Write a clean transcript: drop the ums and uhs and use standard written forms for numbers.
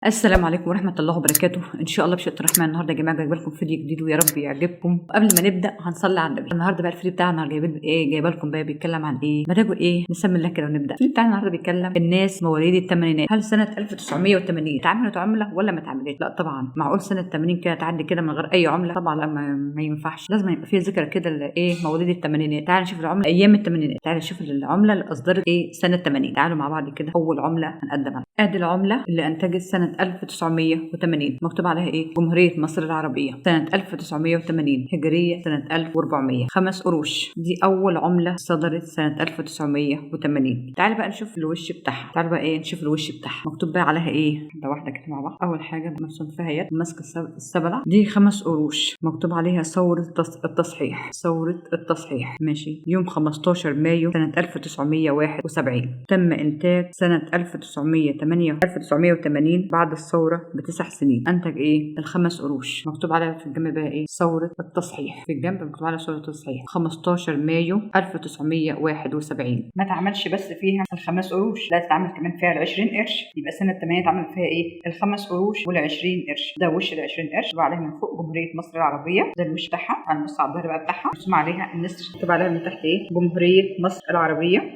السلام عليكم ورحمة الله وبركاته. إن شاء الله بشئة الرحمن النهارده يا جماعة جايبه لكم فيديو جديد ويا رب يعجبكم. قبل ما نبدأ هنصلي على النبي. النهارده بقى الفيديو بتاعنا جايبين ايه؟ جايبه لكم بقى بيتكلم عن ايه؟ ما تاجوا ايه؟ نسمي الله كده ونبدأ. الفيديو بتاعنا النهارده بيتكلم الناس مواليد الثمانينات، هل سنة 1980 اتعملت عملة ولا ما اتعملتش؟ لا طبعا، معقول سنة 80 كده تعدي كده من غير أي عملة؟ طبعا لا، ما ينفعش، لازم يبقى في ذكرى كده ايه مواليد الثمانينات. تعالوا نشوف العملة أيام الثمانينات، تعالوا نشوف العملة اللي أصدرت ايه سنة 80. تعالوا مع بعض كده أول عملة هنقدمها. ادي العملة اللي انتجت سنة 1980، مكتوب عليها ايه؟ جمهورية مصر العربية سنة 1980 هجرية سنة 1400، 5 قروش. دي اول عملة صدرت سنة 1980. تعالوا بقى نشوف الوش بتاعها، تعالوا بقى ايه نشوف الوش بتاعها مكتوب بقى عليها ايه. واحدة واحدة كده مع بعض. اول حاجة مرسوم فيها يد ماسكة السبلة، دي 5 قروش مكتوب عليها ثورة التصحيح، ثورة التصحيح، ماشي. يوم 15 مايو سنة 1971 تم انتاج سنة 1980 بعد الثورة ب9 سنين. أنتج إيه؟ ال5 قروش. مكتوب عليها في الجنب بقى إيه؟ ثورة التصحيح. في الجنب مكتوب عليها ثورة التصحيح 15 مايو 1971. ما تعملش بس فيها ال5 قروش، لا تتعمل كمان فيها ال20 قرش. يبقى سنة 8 اتعمل فيها إيه؟ ال5 قروش وال20 قرش. ده وش ال20 قرش، مكتوب عليها من فوق جمهورية مصر العربية. ده الوش بتاعها. تعال نبص على الظهر بقى بتاعها، مرسوم عليها النسر، مكتوب عليها من تحت إيه؟ جمهورية مصر العربية.